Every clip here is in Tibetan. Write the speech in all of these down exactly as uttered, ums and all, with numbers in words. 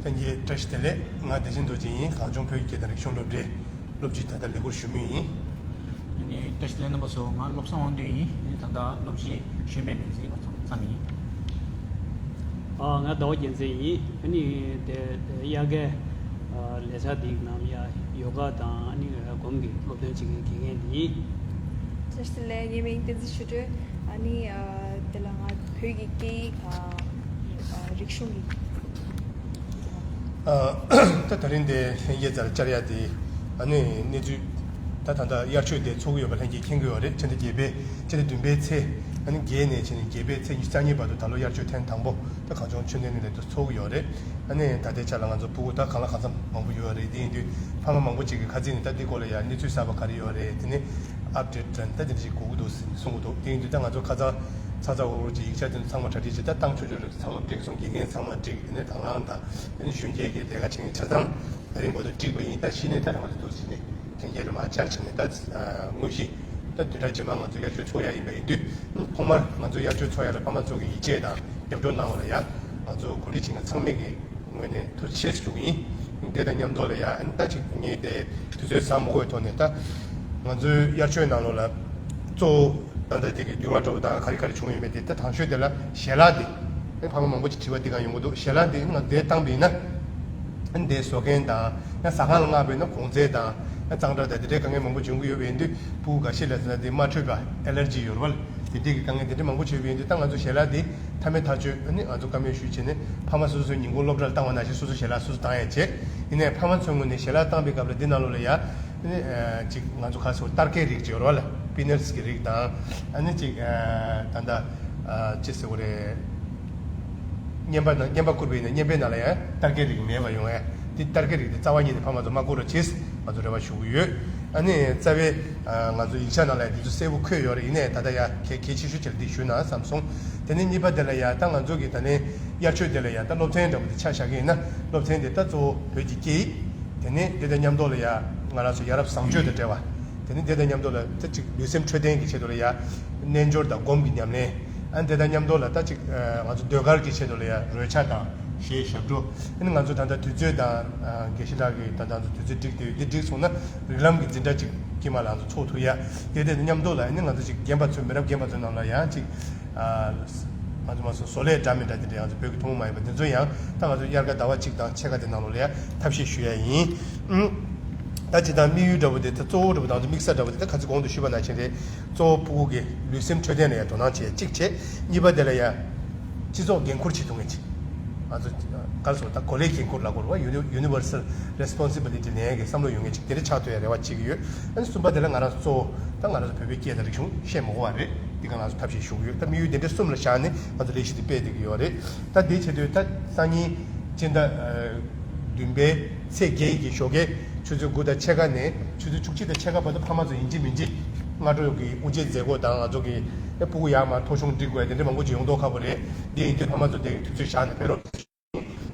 ལྷན་རྒྱས་བཀྲ་ཤིས་བདེ་ལེགས། ང་བདེ་ཆེན་རྡོ་རྗེ་ཡིན། གངས་ལྗོངས་བོད་ཀྱི་སྐད་དང་རིག་གཞུང་སློབ་གྲྭའི་སློབ་སྤྱི་ད་ལྟ་ལས་ཁུར་ཞུ་མུས་ཡིན། ཨ་ནི་བཀྲ་ཤིས་བདེ་ལེགས་རྣམ་པ་ཚོ། ང་བློ་བཟང་དབང་འདུས་ཡིན། ཨ་ནི་ད་ལྟ་སློབ་སྤྱི་གཞོན་པའི་ལས་འཛིན་པ་ཚང་ཚང་ཡིན། ཨ། ང་ཟླ་བ་རྒྱལ་མཚན་ཡིན། ཨ་ནི་དེ་དབྱར་ཁའི་ལས་འཆར་འདིའི་ནང་ཡ་ཡོ་ག་དང་ཨ་ནི་སྒོམ་གྱི་སློབ་སྟོན་བྱེད་མཁན་དགེ་རྒན་ཡིན། བཀྲ་ཤིས་བདེ་ལེགས། ངའི་མིང་བསྟན་འཛིན་ཆོས་སྒྲོན། ཨ་ནི་ཨ་དེ་ལ་ང་བོད་ཀྱི་སྐད་ཡིག་དང་ཨ་རིག་གཞུང་གི། ཨ། ད་ད་རིང་འདི་ལྷན་རྒྱས་རྩར་བཅར་ཡ་དེ། ཨ་ནི་གནས་ཚུལ་ད་ད་ལྟ་དབྱར་ཆོས་དེ་ཚོགས་ཀྱི་ཡོད་པ་ལྷན་རྒྱས་མཁྱེན་གྱི་ཡོད་རེད། ཕྱི་ཟླ་བརྒྱད་པའི་ཕྱི་ཟླ་བདུན་པའི་ཚེས་ཨ་ནི་བརྒྱད་ནས་བྱས་ནས་བརྒྱད་པའི་ཚེས་ཉི་ཤུ་རྩ་གཉིས་བར་དུ་ད་ལོ་དབྱར་ཆོས་ཐེངས་དང་པོ་ད་གངས་ལྗོངས་ཆོས་ལྡན་གླིང་ནས་ཚོགས་ཀྱི་ཡོད་རེད། ཨ་ནི་ད་ལྟའི་ཆ་ལ་ང་ཚོ་ཕྲུ་གུ་ད་གང་ལ་གང་འཚམ་མང་པོ་ཡོད་རེད། དེ་ཡིན་དུས་ཕ་མ་མང་པོ་ཅིག་གིས་ཁ་རྩང་ནས་ད་འདི་སྐོར་ལ་ཡ་གནས་ཚུལ་གསར་པ་ག་རེ་ཡོད་རེད། དེ་ནས་ཨབ་ཌེཊ་ད་དེ་འདྲ་ཞིག་དགོས་ཀྱི་འདུག་གསུང་གི་འདུག་དེ་ཡིན་དུས་ད་ང་ཚོ་ཁ་སང་ཚ་ཚ་འུར་འུར་ཅིག་ཡིག་ཆ་དེ་ཚོ་ཚང་མ་གྲ་སྒྲིག་བྱས། ད་བཏང་ཆོག་ཆོག་རེད། ཚང་མ་འགྲིག་སོང་། དགེ་རྒན་ཚང་མ་འགྲིག་དེ་ནས་དང་བླངས་དང་དེ་ནས་གཞོན་སྐྱེས་ཀྱི་ལས་ཀ་བྱེད་མཁན་ཆ་ཚང་ད་རིང་བར་དུ་འགྲིག་པ་ཡིན། ད་གཞི་ནས་ད་རང་ཚོ་འདུག་ཟིན་ནས་ལྷན་རྒྱས་ལ་མར་བཅར་བྱས་ནས་ད་དངོས་གཞི་ད་བདུན་ཕྲག་རྗེས་མ་ང་ཚོ་དབྱར་ཆོས་ཚོགས་ཡ་ཡིན་པ་ཡིན་དུས། ཐོག་མར་ང་ཚོ་དབྱར་ཆོས་ཚོགས་ཡ་ལ་ཕ་མ་ཚོ་གིས་ཡིད་ཆེས་དང་རྒྱབ་སྐྱོར་གནང་བ་ལ་ཡ་ང་ཚོ་གོ་སྒྲིག་བྱེད་མཁན་ཚང་མས་ཀྱི་ངོས་ནས་ཐུགས་རྗེ་ཆེ་ཞུ་གི་ཡིན། དེ་དང་མཉམ་དུ་ལ་ཡ་ཨ་ནི་ད་ཅིག་ངས་དེ་དུས་ཚོད་ཟ་མ་དགོས་ཐོག་ནས་ད་ང་ཚོའི་དབྱར་ཆོས་ནང་ལོགས་ལ་གཙོ་བོ་ད་ལྟ་དེ་གི་འགྱུར་བ་འགྲོ་བ་དང་ག་རེ་ག་རེ་བྱུང་ཡོད་མེད་དེ། ད་དང་ཤོས་དེ་ལ་ཞལ་ལག་དེ་ཨེ་ཕ་མ་མང་པོ་ཅིག་དྲི་བ་འདི་གང་ཡོང་གི་འདུག་ཞལ་ལག་དེ་ང་དེ་བཏང་པ་ཡིན་ན་ཨ་ནི་དེ་བཟོ་མཁན་དང་ཡང་ཟ་ཁང་ལ་མངགས་པ་ཡིན་ན་གོང་ཚད་དང་ཡང་གཙང་སྦྲ་དང་དེ་འདྲའི་དཀའ་ངལ་མང་པོ་བྱུང་གི་ཡོད་པ་ཡིན་དུས། ཕྲུ་གུ་འགའ་ཤས་ལ་ཟེར་ན་དེ་རྨ་འཕྲོད་པ་ཨེ་ལར་ཇི་ཡོད་རེད་པ། དེ་འདྲའི་གི་དཀའ་ངལ་དེ་འདྲ་མང་པོ་བྱུང་བ་ཡིན་དུས། ད་ང་ཚོ་ཞལ་ལག་དེ་མཐའ་མའི་ཐག་གཅོད་ཨ་ནི་ང་ཚོ་བཀའ་མོལ་ཞུས་བྱས་ནས་ཕ་མ་སོ་སོའི་ཉིན་གུང་སློབ་གྲྭར་བཏང་བ་ནང་བཞིན་སོ་སོ་ཞལ་ལག་སོ་སོ་བཏང་ཡ་བྱས། ཡིན་ནའི་ཕ་མ་ཚོའི་ངོས་ནས་ཞལ་ལག་བཏང་པའི་སྐབས་ལ་འདི་ནང་ལོགས་ལ་ཡ་ཨ་ནི་ཅིག་ང་ཚོ་ཁ་སོ་སྟར་ཁའི་རིགས་ཅིག་ཡོད་རེད་པ་ལ། པི་ནཊ་སི་གི་རིགས་དང་ཨ་ནི་ཅིག་ཨ་ད་ལྟ་ཨ་ཅི་ཟེར་དགོས་རེད། བརྙན་པ་ནང་བརྙན་པ་བསྐུར་བ་ཡིན་ན་བརྙན་པའི་ནང་ལ་ཡང་སྟར་ཁའི་རིགས་མེད་པ་ཡོང་ཡ། འདི་སྟར་ཁའི་རིགས་འདི་རྩ་བ་ཉིད་ནས་ཕ་མ་ཚོ་མ་བསྐུར་རོགས་བྱེད་ཟེར་ང་ཚོ་རེ་བ་ཞུ་གི་ཡོད། ཨ་ནི་རྩ་བའི་ཨ་ང་ཚོ་ཡིག་ཆ་ནང་ལ་འདི་ཚོ་གསལ་པོ་འཁོད་ཡོད་རེད། ཡིན་ནའི་ད་ལྟ་ཡ་གལ་གལ་ཆེ་ཤོས་ཅིག་ལ་འདི་ཞུས་ན་བསམ་སོང་། དེ་ནས་གཉིས་པ་དེ་ལ་ཡ་ད་ང་ཚོ་གི་ད་ནི་དབྱར་ཆོས་དེ་ལ་ཡ་ད་སློབ་ཚན་འདྲ་པོ་དེ་ཆ་བཞག་གི་ཡིན་ན། སློབ་ཚན་དེ་ད་གཙོ་བོ་བོད་ཀྱི་སྐད་ཡིག་དེ་ནས་དེ་དང་མཉམ་དུ་ལ་ཡ་ང་རང་ཚོ་ཡ་རབས་བཟང་སྤྱོད་དང་འབྲེལ་བ། དེ་ནས་དེ་དང་མཉམ་དུ་ལ་ད་ཅིག་ལུས་སེམས་འཕྲོད་བསྟེན་གྱི་ཆེད་དུ་ལ་ཡ་རྣལ་འབྱོར་དང་སྒོམ་གྱི་ཉམས་ལེན། ཨ་ནི་དེ་དང་མཉམ་དུ་ལ་ད་ཅིག་ཨ་ང་ཚོ་ཟློས་གར་གྱི་ཆེད་དུ་ལ་ཡ་རོལ་ཆ་དང་གཞས་ཞབས་བྲོ། ཨ་ནི་ང་ཚོ་ད་ལྟ་དུས་ཚོད་དང་ཨ་དགེ་བཤེས་ལགས་ཀྱིས་ད་ལྟ་ང་ཚོ་དུས་ཚོད་སྒྲིག་བསྡད་ཡོད། འདི་འགྲིག་སོང་ན་རིགས་ལམ་གྱི་འཛིན་གྲྭ་ཅིག་དཀྱིལ་མ་ལ་ང་ཚོ་ཚོགས་ཐུབ་ཡ། དེ་དེ་དང་མཉམ་དུ་ལ་ཨ་ནི་ང་ཚོ་ཅིག་རྒན་པ་ཚོ་མི་རབས་རྒན་པ་ཚོའི་ནང་ལ་ཡང་ཅིག་ཨ་ང་ཚོ་མ་སོ་བཟོ་ལས་འདྲ་མི་འདྲ་དེ་འདྲ་ང་ཚོ་བོད་ཀྱི་ཐུན་མོང་མ་ཡིན་པ་དེ་ཚོ་ཡང་ད་ང་ཚོ་དབྱར་ཁ་ཟླ་བ་གཅིག་དང་ཕྱེད་ཀ་དེ་ནང་ལོགས་ལ་ཡང་ཐབས་ཤེས་ཞུ་ཡ་ཡིན། ཨང་། ད་ཅི་ད་དམིགས་ཡུལ་འདྲ་པོ་དེ་ད་གཙོ་བོ་འདྲ་པོ་ད་ང་ཚོ་དམིགས་ས་འདྲ་པོ་དེ་ད་ཁ་ཚིག་གོང་དུ་ཞུས་པ་ནང་བཞིན་རེད། གཙོ་བོ་ཕྲུ་གུ་གི་ལུས་སེམས་འཕྲོད་བསྟེན་ལ་ཡང་དོ་སྣང་བྱེད་གཅིག་བྱེད། གཉིས་པ་དེ་ལ་ཡང་སྤྱི་ཚོགས་འགན་འཁུར་བྱེད་ཐུབ་མཁན་ཅིག་ང་ཚོ་ག་རེ་ཟེར་ད་གོ་ལའི་འགན་འཁུར་ལ་གོ་རུ་བ་ཡུ་ནི་ཡུ་ནི་ཝར་སལ་རེ་སི་པོན་སི་བི་ལི་ཊི་ལེན་ཡ་གི་བསམ་བློ་ཡོད་མཁན་ཅིག་དེ་འདྲ་ཆགས་ཐུབ་ཡ་རེ་བ་བྱེད་ཀྱི་ཡོད། ཨ་ནི་གསུམ་པ་དེ་ལ་ང་རང་ཚོ་གཙོ་བོ་ད་ང་རང་ཚོ་བོད་པའི་སྐད་དང་རིག་གཞུང་བཤད་མ་དགོས་པ་རེད། འདི་ག་ང་ཚོ་ཐབས་ཤེས་ཞུ་གི་ཡོད། ད་དམིགས་ཡུལ་དེ་འདྲ་གསུམ་ལ་བཞག་ནས་ང་ཚོ་ལས་གཞི་འདི་སྤེལ་བསྡད་ཀྱི་ཡོད་རེད། ད་དེའི་ཆེད་དུ་ད་སང་ཉིན་སྤྱི་ཟླ་བདུན་པའི་ཚེས་བརྒྱད་ཀྱི་ཞོགས་ཀའི་ཆུ་ཚོད་དགུ་དང་ཕྱེད་ཀ་ནས་ཆུ་ཚོད་བཅུ་གཅིག་དང་ཕྱེད་ཀ་བར་དུ་ཕ་མ་ཚོ་ཡིན་གཅིག་མིན་གཅིག་སྔ་དྲོ་གི་དབུ་འབྱེད་མཛད་སྒོ་དང་ང་ཚོ་གི་ཕྲུ་གུ་ཡར་མར་ཐོ་གཞུང་སྒྲིག་དགོས་དེ་འདྲ་མང་པོ་ཅིག་ཡོང་མདོག་ཁ་པོ་རེད། འདི་ཡིན་དུས་ཕ་མ་ཚོ་དེ་དུས་ཚོད་བཞག་ནས་ཕེབས་རོགས།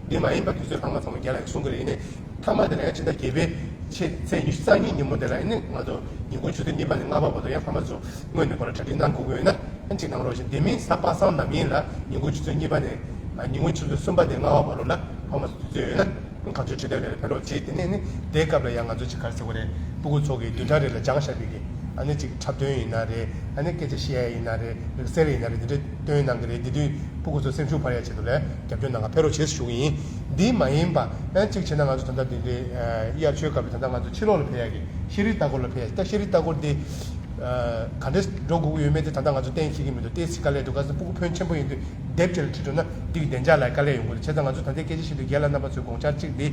འདི་མ་ཡིན་པ་དུས་ཚོད་ཕ་མ་ཚང་མ་རྒན་ལགས་ཀྱིས་གསུང་གི་རེད། ཡིན་ནའི་མཐའ་མ་དེ་ལ་ཡང་ཕྱི་ཟླ་བརྒྱད་པའི་ཚེས་ཚེས་ཉི་ཤུ་རྩ་གཉིས་ཉིན་མོ་དེ་ལ་ཡིན་ནའི་ང་ཚོ་ཉིན་གུང་ཆུ་ཚོད་གཉིས་པ་ནས་ལྔ་པ་བར་དུ་ཡང་ཕ་མ་ཚོ་སྔོན་ནས་ཁོ་རང་གྲ་སྒྲིག་གནང་དགོས་ཀྱི་ཡོད་ན་ཡང་གཅིག་གནང་རོགས་ཞེས། དེ་མིན་གཟའ་པ་སངས་ནམ་ཡིན་ལ་ཉིན་གུང་ཆུ་ཚོད་གཉིས་པ་ནས་ཉིན་གུང་ཆུ་ཚོད་གསུམ་པ་ནས་ལྔ་པ་བར་དུ་ལ་ཕ་མ་ཚོ་དུས་ཚོད་ཡོད་ན། གངས་ལྗོངས་ཆོས་ལྡན་ལ་ཕེབས་རོགས་བྱེད། དེ་ནས་ནི་དེའི་སྐབས་ལ་ཡང་ང་ཚོ་ཅིག་ག་རེ་ཟེར་དགོས་རེད། ཕྲུ་གུ་ཚོ་གིས་བདུན་ཕྲག་རེ་ལ་སྦྱངས་བཞག་པའི་གི་ཨ་ནི་ཅིག་འཁྲབ་སྟོན་ཡིན་ན་རེད། ཨ་ནི་སྐད་ཆ་བཤད་ཡ་ཡིན་ན་རེད། རིག་རྩལ་ཡིན་ན་རེད། འདི་འདྲ་སྟོན་གནང་གི་རེད། འདི་དུས་ཕྲུ་གུ་ཚོ་སེམས་ཤུགས་འཕར་ཡ་ཆེད་དུ་ལ་རྒྱབ་སྐྱོར་གནང་ག་ཕེབས་རོགས་བྱེད་ཞུ་གི་ཡིན། འདི་མ་ཡིན་པ་ཨ་ཅིག་བྱས་ན་ང་ཚོ་ད་ལྟ་འདི་འདྲའི་དབྱར་ཆོས་སྐབས་ལ་ད་ལྟ་ང་ཚོ་ཕྱི་ལོགས་ལ་ཕེབས་ཡ་གི་ཤེས་རིག་ལྟ་སྐོར་ལ་ཕེབས་ཡ། ད་ཤེས་རིག་ལྟ་སྐོར་འདི་ག་འདྲས་འགྲོ་དགོས་ཀྱི་ཡོད་མེད་དེ་ད་ལྟ་ང་ཚོ་གཏན་འཁེལ་གྱི་མི་འདུག་ཏོག་ཙམ་དཀའ་ལས་འདུག་ག་ཚོད་ཕྲུ་གུ་ཕོན་ཆེན་པོ་ཡིན་དུས་དེབ་དེ་ལ་ཁྲིད་འགྲོ་ན་འདི་གི་བདེ་འཇགས་ལ་དཀའ་ལས་ཡོང་གི་འདུག་བྱས་ཙང་ང་ཚོ་ད་ལྟའི་སྐད་ཆ་བཤད་དུས་རྒན་ལགས་རྣམ་པ་ཚོས་དགོངས་འཆར་གཅིག་འདི་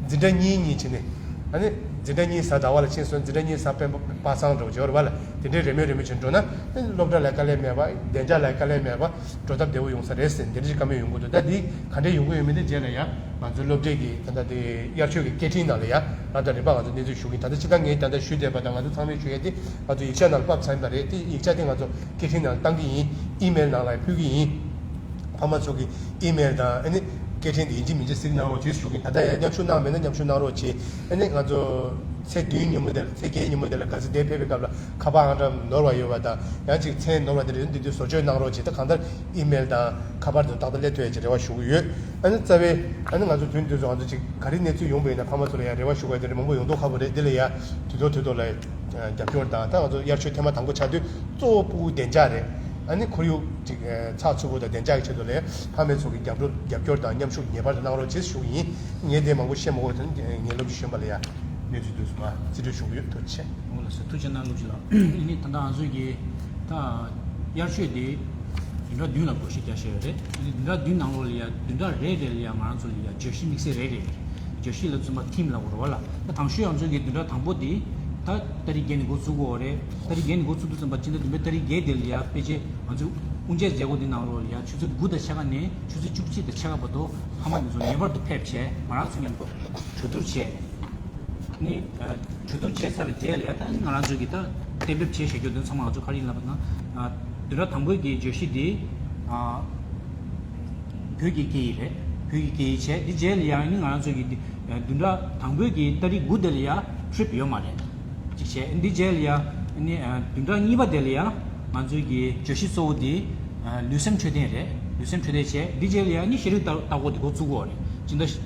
འཛིན་གྲྭ་གཉིས་གཉིས་བྱས་ནས། ཨ་ནི་འཛིན་གྲྭ་གཉིས་གཟའ་ཟླ་བ་ལ་ཕྱིན་སོང་། འཛིན་གྲྭ་གཉིས་གཟའ་སྤེན་པ་པ་སངས་འགྲོ་འབྱོར་བ་ལ་དེ་འདྲའི་རེ་མོས་རེ་མོས་བྱས་འགྲོ་ན་ཨ་ནི་སློབ་གྲྭ་ལ་དཀའ་ལས་མེད་པ། བདེ་འཇགས་ལ་དཀའ་ལས་མེད་པ། འགྲོ་སྟབས་བདེ་བོ་ཡོང་ས་རེད་ཟེར་འདི་འདྲ་ཞིག་བཀའ་མོལ་ཡོང་གི་འདུག་ད་འདི་ག་འདྲས་ཡོང་གི་ཡོད་མེད་དེ་རྗེས་ལ་ཡང་ང་ཚོའི་སློབ་གྲྭའི་གི་ད་ལྟ་དེ་དབྱར་ཆོས་ཀྱི་སྐད་འཕྲིན་ནང་ལ་ཡང་ང་ཚོ་རིམ་པ་ང་ཚོ་གནས་ཚུལ་ཞུ་གི་ཡིན། ད་ལྟ་སྤྱིར་བཏང་ངས་ད་ལྟ་ཞུས་བསྡད་པ་དང་ང་ཚོ་ཚང་མས་ཞུ་ཡ་དེ་ང་ཚོ་ཡིག་ཆ་ནང་ལ་ཕབ་ཚར་ཡིན་པ་རེད། དེ་ཡིག་ཆ་དེ་ང་ཚོ་སྐད་འཕྲིན་ནང་བཏང་གི་ཡིན། ཨི་མེལ་ནང་ལ་ཕུལ་གི་ཡིན། ཕ་མ་ཚོ་གི་ཨི་མེལ་དང་ཨ་ནི་སྐད་འཕྲིན་དེ་ཡིན་གཅིག་མིན་གཅིག་གཟིགས་གནང་རོགས་བྱེད་ཞུ་གི། ད་ལྟ་ཡང་མཉམ་ཞུགས་གནང་མེད་ན་མཉམ་ཞུགས་གནང་རོགས་བྱེད། ཨ་ནི་ང་ཚོ་ཚེས་བདུན་ཉིན་མོ་དེ་ལ་ཚེས་བརྒྱད་ཉིན་མོ་དེ་ལ་ག་ཚོད་འདིར་ཕེབས་པའི་སྐབས་ལ་ཁ་པར་ཨང་གྲངས་ནོར་བ་ཡོད་པ་དང་ཡང་ཅིག་མཚན་ནོར་བ་དེ་རེད། འདི་དུས་བཟོ་བཅོས་གནང་རོགས་བྱེད། ད་གང་ལྟར་ཨི་མེལ་དང་ཁ་པར་དེ་ཏག་ཏག་སླེབས་ཐུབ་ཡ་ཅིག་རེ་བ་ཞུ་གི་ཡོད། ཨ་ནི་རྩ་བའི་ཨ་ནི་ང་ཚོ་དོན་དུས་སུ་ང་ཚོ་ཅིག་ག་རེ་གནས་ཚུལ་ཡོང་པ་ཡིན་ན་ཕ་མ་ཚོ་ལ་ཡང་རེ་བ་ཞུ་དགོས་དེ་འདྲ་མང་པོ་ཡོང་མདོག་ཁ་པོ་རེད། འདི་ལ་ཡང་དུས་ཐོག་དུས་ཐོག་ལ་རྒྱབ་སྐྱོར་དང་། ད་ང་ཚོ་དབྱར་ཆོས་ཐེངས་མ་དང་པོ་ཆགས་དུས་གཙོ་བོ་སྤུ་གུ་བདེ་འཇགས་རེད། ཨ་ནི་ཁོར་ཡུག་ཅིག་ཚགས་ཚུད་པོ་དང་བདེ་འཇགས་ཀྱི་ཆེད་དུ་ལ་ཡང་ཕ་མ་ཚོ་གི་རྒྱབ་སྐྱོར་རྒྱབ་སྐྱོར་དང་མཉམ་ཞུགས་ངེས་པར་དུ་གནང་རོགས་བྱེད་ཞུ་གི་ཡིན། ངས་དེ་མང་པོ་བཤད་མ་དགོས། དོན་ངས་སློབ་སྤྱི་གཞོན་པ་ལ་ཡང་གནས་ཚུལ་དུས་སུ་མ་རྩིས་སྤྲོད་ཞུ་གི་ཡོད། ཐུགས་རྗེ་ཆེ། འོ་ལགས་སོ། ཐུགས་རྗེ་གནང་། སློབ་སྤྱི་ལགས། ཨ་ནི་ད་ལྟ་ང་ཚོས་ཀྱི་ད་དབྱར་ཆོས་དེ་བདུན་ཕྲག་བདུན་ལ་བགོ་བཤའ་རྒྱག་བཞག་ཡོད་རེད། ཨ་ནི་བདུན་ཕྲག་བདུན་ནང་ལོགས་ལ་ཡ་བདུན་ཕྲག་རེ་རེ་ལ་ཡ་ང་རང་ཚོ་ལ་ཡ་བརྗོད་གཞི་དམིགས་བསལ་རེ་རེ་རེད། བརྗོད་གཞི་ལ་བརྩོན་པ་ཐིམ་ལ་འོར་བ་ལ། ད་དང་ཤོས་ང་ཚོ་གི་བདུན་ཕྲག་དང་པོ་དེ་ད་ཏ་རིག་བརྒྱད་ནས་འགོ་ཚུགས་དགོས་རེད། ཏ་རིག་བརྒྱད་ནས་འགོ་ཚུགས་དུས་ཙམ་པ་སྤྱི་ཟླ་བདུན་པའི་ཏ་རིག་བརྒྱད་དེ་ལ་ཡ་ཕལ་ཆེར་ང་ཚོའི་དབུ་འབྱེད་མཛད་སྒོ་དེ་ནང་ལོགས་ལ་ཡ་ཆུ་ཚོད་དགུ་དང་ཕྱེད་ཀ་ནས་ཆུ་ཚོད་བཅུ་གཅིག་དང་ཕྱེད་ཀ་བར་དུ་ཕ་མ་དེ་ཚོ་ངེས་པར་དུ་ཕེབས་བྱས་ང་རང་ཚོ་མཉམ་དུ་གྲོས་བསྡུར་བྱས། ནི་གྲོས་བསྡུར་བྱས་ཚར་བའི་རྗེས་ལ་ཡ་ད་ནི་ང་རང་ཚོ་གིས་ད་གཏན་འབེབས་བྱས་བཞག་རྒྱུ་དོན་ཚང་མ་ང་ཚོ་ག་རེ་ཡིན་ལབ་པ་ན། བདུན་ཕྲག་དང་པོའི་གི་བརྗོད་གཞི་འདི་བོད་ཀྱི་སྐད་ཡིག་རེད། བོད་ཀྱི་སྐད་ཡིག་བྱས། འདི་རྗེས་ལ་ཡང་ནི་ང་རང་ཚོ་གིས་འདི་བདུན་ཕྲག་དང་པོའི་གི་ཏ་རིག་དགུ་དེ་ལ་ཡ་ཊི་རིབ་ཡོད་མ་རེད། གཅིག་བྱས། འདི་རྗེས་ལ་ཡ་ནི་བདུན་ཕྲག་གཉིས་པ་དེ་ལ་ཡ་ང་ཚོའི་གི་བརྗོད་གཞི་གཙོ་བོ་འདི་ལུས་སེམས་འཕྲོད་བསྟེན་རེད། ལུས་སེམས་འཕྲོད་བསྟེན་བྱས། འདི་རྗེས་ལ་ཡ་ནི་ཤེས་རིག་ལྟ་ལྟ་སྐོར་འདི་འགོ་བཙུགས་ཀྱི་ཡོད་རེད། སྤྱི་ཟླ་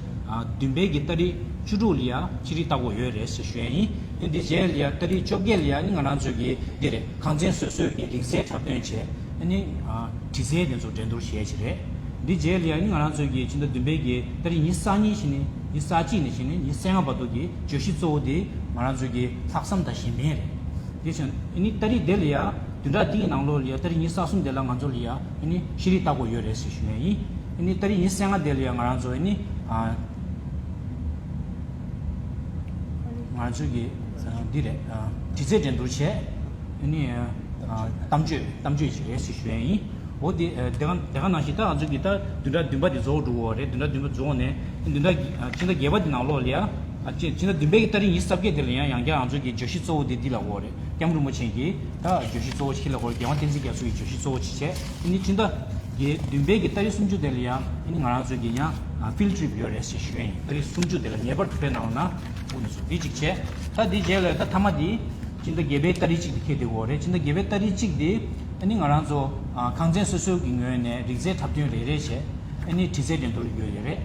བདུན་པའི་གི་ཏ་རིག་བཅུ་དྲུག་ལ་ཡ་ཤེས་རིག་ལྟ་སྐོར་ཡོད་རེད་ཟེར་ཞུ་ཡ་ཡིན། འདི་རྗེས་ལ་ཡ་ཏ་རིག་བཅོ་བརྒྱད་ལ་ཡ་ནི་ང་རང་ཚོ་གི་འདི་རེད། ཁང་ཚན་སོ་སོའི་གི་རིག་རྩལ་འཁྲབ་སྟོན་བྱས། ཨ་ནི་དྲི་རྩལ་དེ་ཚོ་འགྲན་བསྡུར་བྱས་ཞིག་རེད། འདི་རྗེས་ལ་ཡ་ནི་ང་རང་ཚོ་གི་སྤྱི་ཟླ་བདུན་པའི་གི་ཏ་རིག་ཉི་ཤུ་རྩ་གཉིས་ཕྱིན་ནས་ཉི་ཤུ་རྩ་གཅིག་ནས་ཕྱིན་ནས་ཉི་ཤུ་རྩ་ལྔ་བར་དུ་གི་བརྗོད་གཞི་གཙོ་བོ་དེ་ང་རང་ཚོ་གི་ལྷག་བསམ་དང་གཞན་ཕན་རེད། དེ་བཞིན་ཨ་ནི་ཏ་རིག་དེ་ལ་ཡ་བདུན་ཕྲག་འདིའི་ནང་ལོགས་ལ་ཡ་ཏ་རིག་ཉི་ཤུ་རྩ་གསུམ་དེ་ལ་ང་ཚོ་ལ་ཡ་ཨ་ནི་ཤེས་རིག་ལྟ་སྐོར་ཡོད་རེད་ཟེར་ཞུ་ཡ་ཡིན། ཨ་ནི་ཏ་རིག་ཉི་ཤུ་རྩ་ལྔ་དེ་ལ་ཡ་ང་རང་ཚོ་ཨ་ནི་ང་ཚོ་གི་འདི་རེད། དྲི་རྩད་འགྲན་བསྡུར་བྱས། ཨ་ནི་གཏམ་བརྗོད་གཏམ་བརྗོད་ཅིག་རེད་ཟེར་ཞུ་ཡ་ཡིན། འོ་དེ་དེ་ག་དེ་ག་ནང་བཞིན་ད་ང་ཚོ་གི་ད་བདུན་ཕྲག་བདུན་པ་དེ་རྫོགས་འགྲོ་གི་ཡོད་རེད། བདུན་ཕྲག་བདུན་པ་རྫོགས་ནས་བདུན་ཕྲག་ཕྱི་ཟླ་བརྒྱད་པ་དེ་ནང་ལོགས་ལ་ཡ། ཕྱི་ཕྱི་ཟླ་བདུན་པའི་གི་ཏ་རིག་ཉི་ཤུ་རྩ་བརྒྱད་དེ་ལ་ཡང་ཡང་བསྐྱར་ང་ཚོ་གི་བརྗོད་གཞི་གཙོ་བོ་དེ་འདི་ལབ་ཀྱི་ཡོད་རེད། སྐྱབས་མགོན་རིན་པོ་ཆེ་གི་ད་བརྗོད་གཞི་གཙོ་བོ་ཞིག་ལབ་ཀྱི་ཡོད་རེད། རྒྱལ་དབང་བསྟན་འཛིན་རྒྱ་མཚོ་གི་བརྗོད་གཞི་གཙོ་བོ་ཞིག་བྱས། ཨ་ནི་ཕྱི་ཟླ་བདུན་པའི་གི་ཏ་རིག་སུམ་ཅུ་དེ་ལ་ཡང་ཨ་ནི་ང་རང་ཚོ་གི་ཡང་ཕིལ་ཊི་ཊི་རིབ་ཡོད་རེད་ཟེར་ཞུ་ཡ་ཡིན། ཏ་རིག་སུམ་ཅུ་དེ་ལ་ངེས་པར་དུ་ཕེབས་གནང་རོགས་གནང་། འོ་ནི་སོ་འདི་གཅིག་བྱས། ད་འདི་རྗེས་ལ་ད་མཐའ་མ་འདི་ཕྱི་ཟླ་བརྒྱད་པའི་ཏ་རིག་གཅིག་དེ་འཁེལ་བསྡད་ཡོད་རེད། ཕྱི་ཟླ་བརྒྱད་པའི་ཏ་རིག་གཅིག་དེ་ཨ་ནི་ང་རང་ཚོ་ཁང་ཚན་སོ་སོའི་གི་ངོས་ནས་རིག་རྩལ་འཁྲབ་སྟོན་རེ་རེ་བྱས། ཨ་ནི་དྲི་རྩད་འགྲན་བསྡུར་ཡོད་ཡོད་རེད།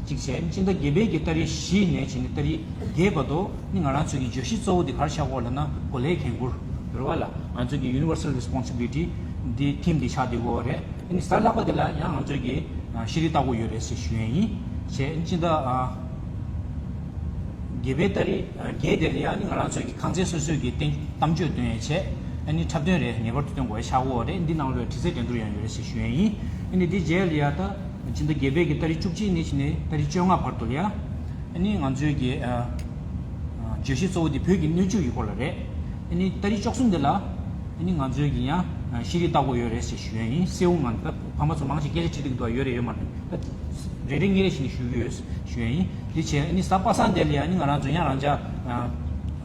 གཅིག་བྱས། ཕྱི་ཟླ་བརྒྱད་པའི་གི་ཏ་རིག་བཞི་ནས་བྱས་ནས་ཏ་རིག་བརྒྱད་བར་དུ་ནི་ང་རང་ཚོ་གི་བརྗོད་གཞི་གཙོ་བོ་དེ་ག་རེ་ཆགས་ཀྱི་ཡོད་ལབ་ན་གོ་ལའི་འགན་ཁུར་རེད་བ་ལ། ང་ཚོ་གི་Universal Responsibility འདི་ཐིམ་འདི་ཆགས་བསྡད་ཀྱི་ཡོད་རེད། ཨ་ནི་གཟའ་ལྷག་པ་དེ་ལ་ཡང་ང་ཚོ་གི་ཤེས་རིག་ལྟ་སྐོར་ཡོད་རེད་ཟེར་ཞུ་ཡ་ཡིན། བྱས། ཕྱི་ཟླ་བརྒྱད་པའི་ཏ་རིག་བརྒྱད་དེ་ལ་ཡང་ནི་ང་རང་ཚོ་གི་ཁང་ཚན་སོ་སོའི་གི་སྟེང་གཏམ་བརྗོད་འདོན་ཡས་བྱས། ཨ་ནི་འཁྲབ་སྟོན་རེ་ངེས་པར་དུ་སྟོན་དགོས་ཡ་ཆགས་ཀྱི་ཡོད་རེད། འདི་ནང་ལོགས་དྲི་རྩད་འགྲན་བསྡུར་ཡང་ཡོད་རེད་ཟེར་ཞུ་ཡ་ཡིན། ཨ་ནི་འདི་རྗེས་ལ་ཡ་ད་ཕྱི་ཟླ་བརྒྱད་པའི་གི་ཏ་རིག་བཅུ་གཅིག་ནས་བྱས་ནས་ཏ་རིག་བཅོ་ལྔ་བར་དུ་ལ་ཡ། ཨ་ནི་ང་ཚོའི་གི་ཨ་ཨ་བརྗོད་གཞི་གཙོ་བོ་དེ་བོད་ཀྱི་སྣོད་བཅུད་ཀྱི་སྐོར་ལ་རེད། ཨ་ནི་ཏ་རིག་བཅུ་གསུམ་དེ་ལ་ཨ་ནི་ང་ཚོའི་གི་ཡང་ཤེས་རིག་ལྟ་སྐོར་ཡོད་རེད་ཟེར་ཞུ་ཡ་ཡིན། སེའུ་ང་ད་ཕ་མ་ཚོ་མང་ཆེ་སྐད་ཆ་དྲིས་བསྡད་ཀྱི་འདུག་ཡོད་རེད་ཡོད་མ་རེད། ད་རེ་རེ་གཉིས་རེ་བཞིན་ཞུ་གི་ཡོད་ཞུ་ཡ་ཡིན། འདི་བྱས། ཨ་ནི་གཟའ་པ་སངས་དེ་ལ་ཡ་ཨ་ནི་ང་རང་ཚོ་ཡང་རང་འཇགས་ཨ་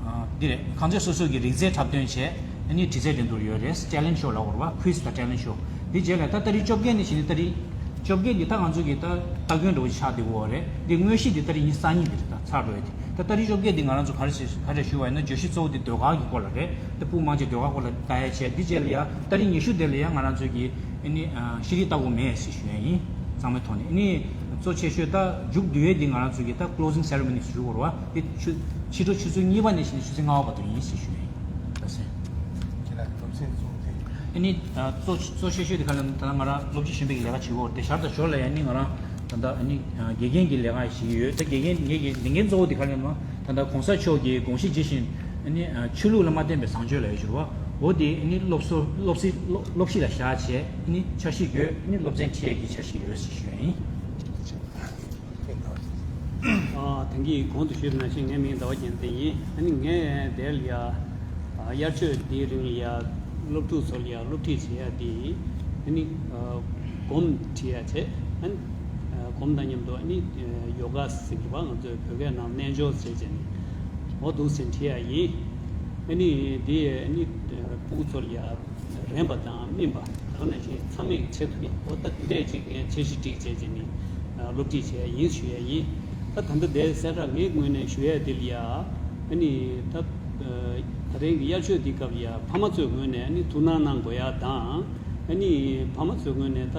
ཨ་འདི་རེད། ཁང་ཚན་སོ་སོ་གི་རིག་རྩལ་འཁྲབ་སྟོན་བྱས། ཨ་ནི་དྲི་རྩད་འགྲན་བསྡུར་ཡོད་རེད། ཊེ་ལེན་ཊི་ཤོ་ལབ་ཀྱི་ཡོད་རེད་བ། ཁུའིཛ་དང་ཊེ་ལེན་ཊི་ཤོ། འདི་རྗེས་ལ་ད་ཏ་རིག་བཅོ་བརྒྱད་ནས་བྱས་ནས་ཏ་རིག་བཅོ་བརྒྱད་འདི་ད་ང་ཚོ་གི་ད་སྟ་གོན་འདྲ་བོ་ཆགས་བསྡད་ཀྱི་ཡོད་རེད། འདི་དངོས་གཞི་འདི་ཏ་རིག་ཉི་ཤུ་རྩ་གཉིས་འདི་རེད། ད་ཚར་འགྲོ་ཡ་དེ། ད་ཏ་རིག་བཅོ་བརྒྱད་འདི་ང་རང་ཚོ་ག་རེ་ཞུ་ག་རེ་ཞུ་བ་ཡིན་ན་བརྗོད་གཞི་གཙོ་བོ་འདི་ཟློས་གར་གྱི་སྐོར་ལ་རེད། ད་སྤུ་གུ་མང་ཆེ་ཟློས་གར་སྐོར་ལ་ལྟ་ཡ་བྱས། འདི་རྗེས་ལ་ཡ་ཏ་རིག་ཉི་ཤུ་དེ་ལ་ཡ་ང་རང་ཚོ་གི་ཨ་ནི་ཤེས་རིག་ལྟ་སྐོར་མེད་ཟེར་ཞུ་ཡ་ཡིན། ཚང་མའི་ཐོག་ནས། ཨ་ནི་གཙོ་ཆེ་ཤོས་ད་མཇུག་བསྡུ་ཡས་འདི་ང་རང་ཚོ་གི་ད་ཀློ་ཛིང་སེ་རེ་མོ་ནི་ཞུ་དགོས་རེད་བ། འདི་ཕྱི་ཕྱི་དྲོ་ཆུ་ཚོད་གཉིས་པ་ནས་བྱས་ནས་ཆུ་ཚོད་ལྔ་པ་བར་དུ་ཡིན་ཟེར་ཞུ་ཡ་ཡིན། ལགས་སེ། ཁྱེད་རང་སློབ་ཚན་གཙོ་བོ་དེ། ཨ་ནི་གཙོ་གཙོ་ཆེ་ཤོས་དེ་ག་རེ་ལབ་ན། ད་ང་རང་སློབ་སྤྱི་གཞོན་པའི་ལས་ཀ་བྱེད་ཀྱི་ཡོད་རེད། དེ་ཞར་དང་ཞོར་ལ་ཡང་ནི་ང་རང་ད་ལྟ་ཨ་ནི་དགེ་རྒན་གྱི་ལས་ཀ་བྱེད་ཀྱི་ཡོད། ད་དགེ་རྒན་ངེད་ཀྱི་ལས་འགན་གཙོ་བོ་དེ་ག་རེ་ལབ་ན། ད་ལྟ་གོང་ས་མཆོག་གི་དགོངས་གཞི་ཇི་བཞིན་ཨ་ནི་ཆོས་ལུགས་ལ་མ་བརྟེན་པའི་བཟང་སྤྱོད་ལབ་ཡོད་ཅིག་རེད་བ། འོ་དེ་ཨ་ནི་སློབ་གསོ་སློབ་གསོ་སློབ་གློག་ཤིང་ལ་བཞག་བྱས་ཨ་ནི་འཆར་གཞི་བརྒྱུད་ཨ་ནི་སློབ་ཚན་ཁྲིད་ཡས་ཀྱི་འཆར་གཞི་ཡོད་ཟེར་ཞུ་ཡ་ཡིན། ཨ། ད་གིན་གོང་དུ་ཞུས་པ་ནང་བཞིན་ངའི་མིང་ཟླ་བ་རྒྱལ་མཚན་ཡིན། ཨ་ནི་ངས་དེ་ལ་ཡ་ཨ་དབྱར་ཆོས་འདིའི་རིང་ལ་ཡ་སློབ་ཕྲུག་ཚོ་ལ་ཡ་སློབ་ཁྲིད་བྱེད་ཡ་དེ་ཡིན། ཨ་ནི་ཨ་སྒོམ་ཁྲིད་ཡ་བྱས། ཨ་ནི་ཨ་སྒོམ་དང་མཉམ་དུ་ཨ་ནི་ཡོ་ག་ཟེར་གྱི་བ། ང་ཚོའི་བོད་སྐད་ནང་རྣལ་འབྱོར་ཟེར་བྱས་ནས་འོ་འདུག་སེ་ཁྲིད་ཡ་ཡིན། ཨ་ནི་དེ་ཨ་ནི་ཕྲུ་གུ་ཚོ་ལ་ཡ་རན་པ་དང་སྨིན་པ། ཐོག་ནས་ཅིག་ཚང་མས་ཆེད་དུ་ཡིན། འོ་ད་དེ་འདྲས་ཅིག་ངས་འཆར་གཞི་སྒྲིག་བྱས་བྱས་ནས་སློབ་ཁྲིད་བྱས་ཡིན་ཞུ་ཡས་ཡིན། ད་ད་ལྟ་དེ་གསལ་བསྒྲགས་ངའི་ངོས་ནས་ཞུ་ཡས་དེ་ལ་ཡ། ཨ་ནི་ད་ད་རིང་གི་དབྱར་ཆོས་འདི་སྐབས་ལ་ཡ་ཕ་མ་ཚོའི་ངོས་ནས་ཨ་ནི་ཐུགས་སྣང་གནང་དགོས་ཡ་དང་། ཨ་ནི་ཕ་མ་ཚོའི་ངོས་ནས་ད་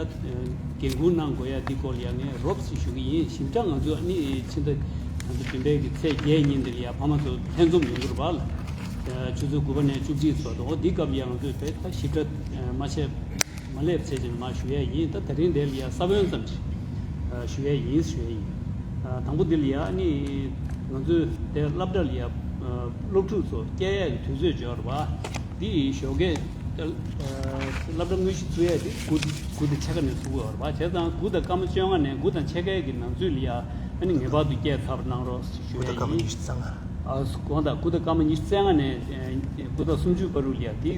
འགན་འཁུར་གནང་དགོས་ཡ་འདི་སྐོར་ལ་ཡ་ངས་རོབ་ཙམ་ཞུ་གི་ཡིན། ཞིབ་ཕྲ་ང་ཚོ་ཨ་ནི་ཕྱི་ཟླ་ད་ལྟ་བདུན་པའི་གི་ཚེས་བརྒྱད་ཉིན་འདི་ལ་ཡ་ཕ་མ་ཚོ་ལྷན་འཛོམས་ཡོང་གི་རེད་པ། ཆུ་ཚོད་དགུ་པ་ནས་བཅུ་གཅིག་ཚོ་དང་འོ་འདི་སྐབས་ལ་ཡ་ང་ཚོས་དཔེ་ད་ཞིབ་ཕྲ་མ་བྱས། མ་སླེབས་ཚེ་ཅིག་མ་ཞུ་ཡས་ཡིན། ད་དེ་རིང་འདིར་ཡ་ས་བོན་ཙམ་ཞིག་ཞུ་ཡས་ཡིན་ཞུ་ཡས་ཡིན། དང་པོ་འདི་ལ་ཡ་ནི་ང་ཚོས་དེ་སློབ་གྲྭ་ལ་ཡ་སློབ་ཕྲུག་ཚོ་སྐྱེལ་ཡས་ཀྱི་དུས་ཚོད་འབྱོར་བ། འདི་ཞོགས་ཀས་སློབ་གྲྭ་དངོས་གཞི་ཚུགས་ཡས་དེ་དགུ་དགུ་དང་ཕྱེད་ཀ་ནས་ཚུགས་ཀྱི་ཡོད་རེད་པ། བྱས་ཙང་དགུ་དང་སྐར་མ་བཅོ་ལྔ་ནས་དགུ་དང་ཕྱེད་ཀའི་གི་ནང་ཚུད་ལ་ཡ་ཨ་ནི་ངེས་པར་དུ་སྐྱེལ་ཚར་གནང་རོགས་ཞུ་ཡས་ཡིན། དགུ་དང་སྐར་མ་ཉི་ཤུ་རྩ་ལྔ། ཨ་དགོངས་དག་དགུ་དང་སྐར་མ་ཉི་ཤུ་རྩ་ལྔ་ནས་དགུ་དང་སུམ་ཅུ་བར་དུ་ལ་ཡ་དེ།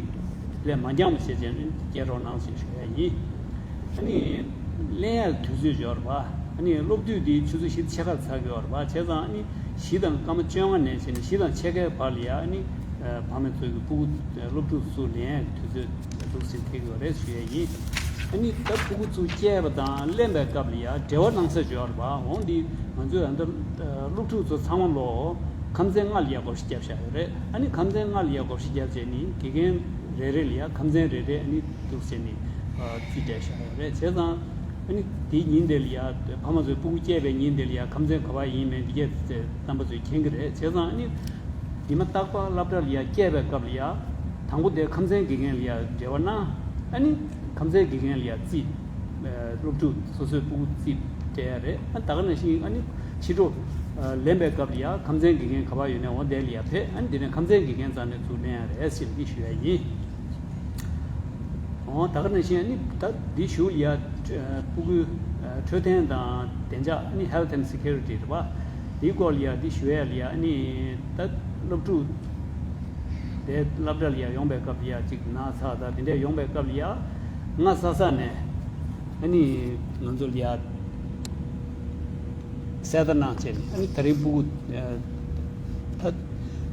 ལས་མ་འགྱངས་པ་བྱས་བྱས་ནས་སྐྱེལ་རོགས་གནང་ཞེས་ཞུ་ཡ་ཡིན། ཨ་ནི་གླེང་ཡག་དུས་ཚོད་ཡོད་རེད་པ། ཨ་ནི་སློབ་དུས་འདི་ཆུ་ཚོད་བཞི་ཕྱེད་ཀར་ཚར་གྱི་ཡོད་རེད་པ། བྱས་ཙང་ཨ་ནི་བཞི་དང་སྐར་མ་བཅོ་ལྔ་ནས་བྱས་ནས་བཞི་དང་ཕྱེད་ཀའི་བར་ལ་ཡ་ཨ་ནི་ཕ་མ་ཚོས་ཀྱི་སྤུ་གུ་སློབ་ཕྲུག་ཚོ་གླེང་ཡག་དུས་ཚོད་འདུག་ཟེར་འཁེལ་གྱི་ཡོད་རེད་ཞུ་ཡ་ཡིན། ཨ་ནི་ད་སྤུ་གུ་ཚོ་སྐྱེས་པ་དང་གླེན་པའི་སྐབས་ལ་ཡ་འབྲེལ་བ་གནང་ས་ཡོད་རེད་པ། འོང་འདི་ང་ཚོས་ཨ་ནི་སློབ་ཕྲུག་ཚོ་ཚང་མ་ལོ་ཁམས་ཚན་ལྔ་ལ་ཡ་བགོ་བཤའ་བརྒྱབ་བཞག་ཡོད་རེད། ཨ་ནི་ཁམས་ཚན་ལྔ་ལ་ཡ་བགོ་བཤའ་བརྒྱབ་བྱས་ནི་དགེ་རྒན་རེ་རེ་ལ་ཡ་ཁམས་ཚན་རེ་རེ་ཨ་ནི་འདུག་ཟེར་ནི་རྩིས་སྤྲད་བཞག་ཡོད་རེད། བྱས་ཙང་ཨ་ནི་དེའི་ཉིན་དེ་ལ་ཡ་ཕ་མ་ཚོས་སྤུ་གུ་སྐྱེས་པའི་ཉིན་དེ་ལ་ཡ་ཁམས་ཚན་ག་པར་ཡིན་མིན་འདི་གས་རྣམ་པ་ཚོས་མཁྱེན་གྱི་རེད། བྱས་ཙང་ཨ་ནི་ཉི་མ་རྟག་པར་སློབ་གྲྭ་ལ་ཡ་སྐྱེས་པའི་སྐབས་ལ་ཡ་དང་པོ་དེ་ཁམས་ཚན་དགེ་རྒན་ལ་ཡ་འབྲེལ་བ་གནང་། ཨ་ནི་ཁམས་ཚན་དགེ་རྒན་ལ་ཡ་རྩིས། སློབ་ཕྲུག་སོ་སོའི་སྤུ་གུ་རྩིས་སྤྲད་ཡ་རེད། ཨ་ད་ག་ནང་བཞིན་ཨ་ནི་ཕྱི་དྲོ་ལེན་པའི་སྐབས་ལ་ཡ་ཁམས་ཚན་དགེ་རྒན་ག་པར་ཡོད་ན་འོ་དེ་ལ་ཡ་ཕེབས། ཨ་ནི་དེ་ནས་ཁམས་ཚན་དགེ་རྒན་རྩ་ནས་ཚུར་ལེན་ཡ་རེད་ཟེར་འདི་ཞུ་ཡ་ཡིན། འོ་ད་ག་ནང་བཞིན་ཨ་ནི་ད་འདི་ཞུ་ཡ་སྤུ་གུའི་འཕྲོད་བསྟེན་དང་བདེ་འཇགས་ཨ་ནི་health and security རེད་པ། འདིའི་སྐོར་ལ་ཡ་འདི་ཞུ་ཡ་ལ་ཡ་ཨ་ནི་ད་སློབ་ཕྲུག་དེ་སློབ་གྲྭ་ལ་ཡ་ཡོང་པའི་སྐབས་ལ་ཡ་ཅིག་ན་ཚ་དང་དེ་འདྲས་ཡོང་པའི་སྐབས་ལ་ཡ་སྔ་ས་ས་ནས་ཨ་ནི་ང་ཚོ་ལ་ཡ་གསལ་བརྡ་གནང་བྱས་ནས་ཨ་ནི་ད་རིང་སྤུ་གུ་ད་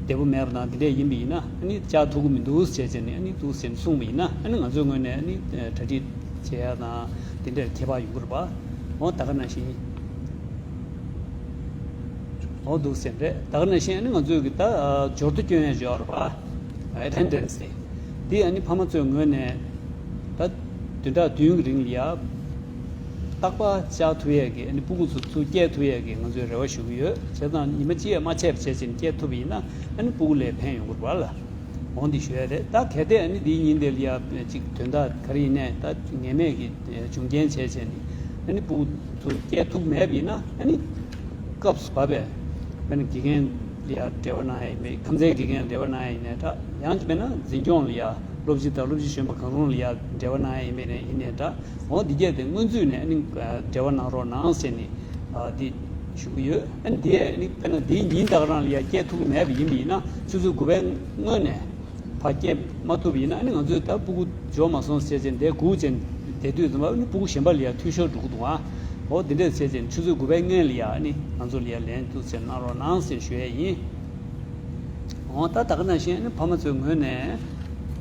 བདེ་པོ་མེད་པ་དང་དེ་འདྲས་ཡིན་པ་ཡིན་ན་ཨ་ནི་བཅར་ཐུབ་ཀྱི་མི་འདུག་ཟེར་བྱས་ནས་ཨ་ནི་འདུག་ཟེར་ནས་གསུངས་པ་ཡིན་ན་ཨ་ནི་ང་ཚོའི་ངོས་ནས་ཨ་ནི་གྲ་སྒྲིག་བྱེད་ཡ་དང་དེ་འདྲས་ཁྱད་པར་ཡོང་གི་རེད་པ། འོ་ད་ག་ནང་བཞིན། འོ་འདུག་ཟེར་རེད། ད་ག་ནང་བཞིན་ཨ་ནི་ང་ཚོས་གི་ད་འབྱོར་ཐོ་སྐྱོན་ཡས་ཡོད་རེད་པ། Attendance དེ་འདི་ཨ་ནི་ཕ་མ་ཚོའི་ངོས་ནས་ད་བདུན་ཕྲག་བདུན་གི་རིང་ལ་ཡ་རྟག་པར་བཅར་ཐུབ་ཡས་ཀྱི་ཨ་ནི་སྤུ་གུ་ཚོ་ཚུར་སྐྱེལ་ཐུབ་ཡས་ཀྱི་ང་ཚོས་རེ་བ་ཞུ་གི་ཡོད། བྱས་ཙང་ཉི་མ་གཅིག་ཡང་མ་ཆད་པ་བྱས་ཙང་སྐྱེལ་ཐུབ་པ་ཡིན་ན་ཨ་ནི་སྤུ་གུ་ལ་ཕན་ཡོང་གི་རེད་པ་ལ། འོང་འདི་ཞུ་ཡ་རེད། ད་གལ་ཏེ་ཨ་ནི་འདིའི་ཉིན་དེ་ལ་ཡ་ཅིག་དོན་དག་ག་རེ་ཡིན་ནའི་ད་ངེས་མེད་ཀྱི་འབྱུང་རྐྱེན་བྱས་བྱས་ནས་ཨ་ནི་སྤུ་གུ་ཚོ་སྐྱེལ་ཐུབ་མེད་པ་ཡིན་ན་ཨ་ནི་སྐབས་སུ་བབས་པའི་ཨ་ནི་དགེ་རྒན་ལ་ཡ་འབྲེལ་བ་གནང་ཡ་ཡིན་པས། ཁམས་ཚན་དགེ་རྒན་ལ་འབྲེལ་བ་གནང་ཡ་ཡིན་ནའི་འདྲ། ཡང་མིན་ན་འཛིན་སྐྱོང་ལ་ཡ་སློབ་སྤྱི་དང་སློབ་སྤྱི་གཞོན་པ་གང་རུང་ལ་ཡ་འབྲེལ་བ་གནང་ཡ་ཡིན་པས་ནས་ཡིན་ནའི་འདྲ། འོ་འདི་གས་དེ་སྔོན་ཚུད་ནས་ཨ་ནི་འབྲེལ་བ་གནང་རོགས་གནང་ཟེར་ནས་ཨ་འདི་ཞུ་གི་ཡོད། ཨ་ནི་དེ་ཨ་ནི་དཔེར་ན་འདིའི་ཉིན་ད་ག་རང་ལ་ཡ་སྐྱེལ་ཐུབ་ཀྱི་མེད་པ་ཡིན་པ་ཡིན་ན་ཆུ་ཚོད་དགུ་པའི་སྔོན་ནས་ཕར་སྐྱེལ་མ་ཐུབ་པ་ཡིན་ན་ཨ་ནི་ང་ཚོས་ད་སྤུ་གུ་འབྱོར་མ་སོང་ཟེར་བྱས་བསྡད་དགོས་བྱས་བསྡད་དུས་ཙམ་པ་ཨ་ནི་སྤུ་གུ་གཞན་པ་ལ་ཡ་འཐུས་ཤོར་འགྲོ་གི་འདུག་ཨ། འོ་འདི་འདྲས་བྱས་བྱས་ཆུ་ཚོད་དགུ་པའི་སྔོན་ལ་ཡ་ཨ་ནི་ང་ཚོ་ལ་ཡ་ལན་འདུག་ཟེར་གནང་རོགས་གནང་ཟེར་ཞུ་ཡས་ཡིན། འོ་ད་ད་ག་ནང་བཞིན་ཨ་ནི་ཕ་མ་ཚོའི་ངོས་ནས་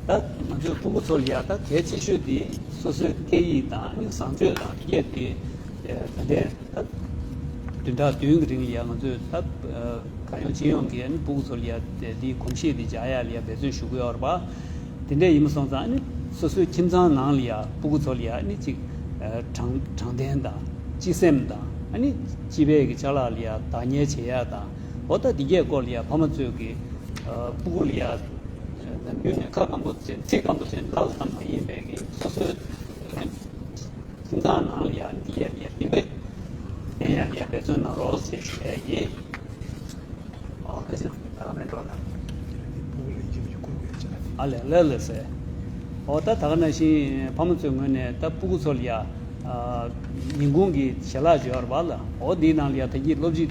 ད་ང་ཚོའི་སྤུ་གུ་ཚོ་ལ་ཡ་ད་གལ་ཆེ་ཤོས་དེ་སོ་སོའི་སྐད་ཡིག་དང་ཨ་ནི་བཟང་སྤྱོད་དང་དེ་གས་དེ་ད་ལྟའི་ད་བདུན་ཕྲག་བདུན་གྱི་རིང་ལ་ཡ་ང་ཚོས་ད་གང་ཡོང་ཅི་ཡོང་གི་ཨ་ནི་སྤུ་གུ་ཚོ་ལ་ཡ་དེ་དེའི་གོམས་གཤིས་དེ་འཇགས་ཡ་ལ་ཡ་འབད་བརྩོན་ཞུ་གི་ཡོད་རེད་པ། དེ་འདྲས་ཡིན་པ་སོང་ཙང་ཨ་ནི་སོ་སོའི་ཁྱིམ་ཚང་ནང་ལ་ཡ་སྤུ་གུ་ཚོ་ལ་ཡ་ཨ་ནི་ཅིག་དྲང་དྲང་བདེན་དང་སྤྱི་སེམས་དང་ཨ་ནི་སྤྱི་པའི་གི་ཅ་ལག་ལ་ཡ་བདག་གཉེར་བྱེད་ཡ་དང་། འོ་ད་འདི་གས་སྐོར་ལ་ཡ་ཕ་མ་ཚོས་ཀྱི་སྤུ་གུ་ལ་ཡ་ནམ་རྒྱུན་ནས་ཁ་སྐམ་པོ་ཅན་ཚིག་སྐམ་པོ་ཅན་ལབ་ཙམ་མ་ཡིན་པའི་གི་སོ་སོའི་ཁྱིམ་ཚང་ནང་ལ་ཡ་འདི་ཡ་ཡ་འདི་བས་ལྡན་ཡ་ཡ་འབད་བརྩོན་གནང་རོགས་ཞེས་ཞུ་ཡ་ཡིན། ཨོ་ཁ་ཅིག་ད་མེད་འགྲོ་ལ། ཨ་ལས་ལས་ལས་ཟེར། ཨོ་ད་ད་ག་ནང་བཞིན་ཕ་མ་ཚོའི་ངོས་ནས་ད་སྤུ་གུ་ཚོ་ལ་ཡ་ཉིན་གུང་གི་ཞལ་ལག་ཅིག་ཡོད་རེད་པ་ལ། ཨོ་འདིའི་ནང་ལ་ཡ་ད་གིན་སློབ་སྤྱི་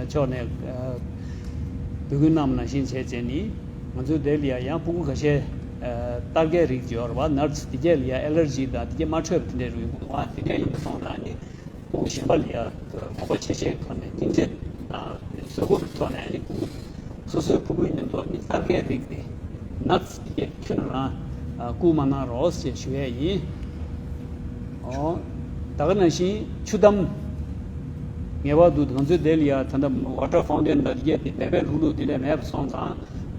མཆོག་ནས་འབོད་སྐུལ་གནང་བ་ནང་བཞིན་བྱས་བྱས་ནི་ང་ཚོའི་དེ་ལ་ཡ་ཡང་སྤུ་གུ་ཁ་ཤས་ལྟར་གའི་རིགས་ཅིག་ཡོད་རེད་པ། ནར་སི་དེ་གས་ལ་ཡ་ཨེ་ལར་ཇི་དང་དེ་གས་མ་འཕྲོད་པ་དེ་འདྲའི་རིགས་ཡོང་གི་འདུག་ཨ། དེ་འདྲ་ཡིན་པ་སོང་ཙང་ནི། སྤུ་གུ་གཞན་པ་ལ་ཡ་དགོས་མཁོ་ཆེ་ཆེའི་ཐོག་ནས་སྙིང་རྗེ་དང་བཟོད་སྒོམ་གྱི་ཐོག་ནས་ནི་སོ་སོའི་སྤུ་གུའི་ཉིན་ཐོ་ནི་ལྟ་སྐལ་རིགས་ནི་ནགས་ཀྱི་ཁྱོན་རང་བསྐུར་མ་གནང་རོགས་ཞེས་ཞུ་ཡས་ཡིན། ཨོ། ད་ག་ནང་བཞིན་ཆུ་དམ། ངེས་པར་དུ་ང་ཚོའི་དེ་ལ་ཡ་ད་ལྟ་ཝ་ཊར་ཕའུན་ཏེན་དང་དེ་གས་དེ་བེ་བེ་ལྷུག་ལྷུག་དེ་འདྲ་མེད་པ་སོང་ཙང་།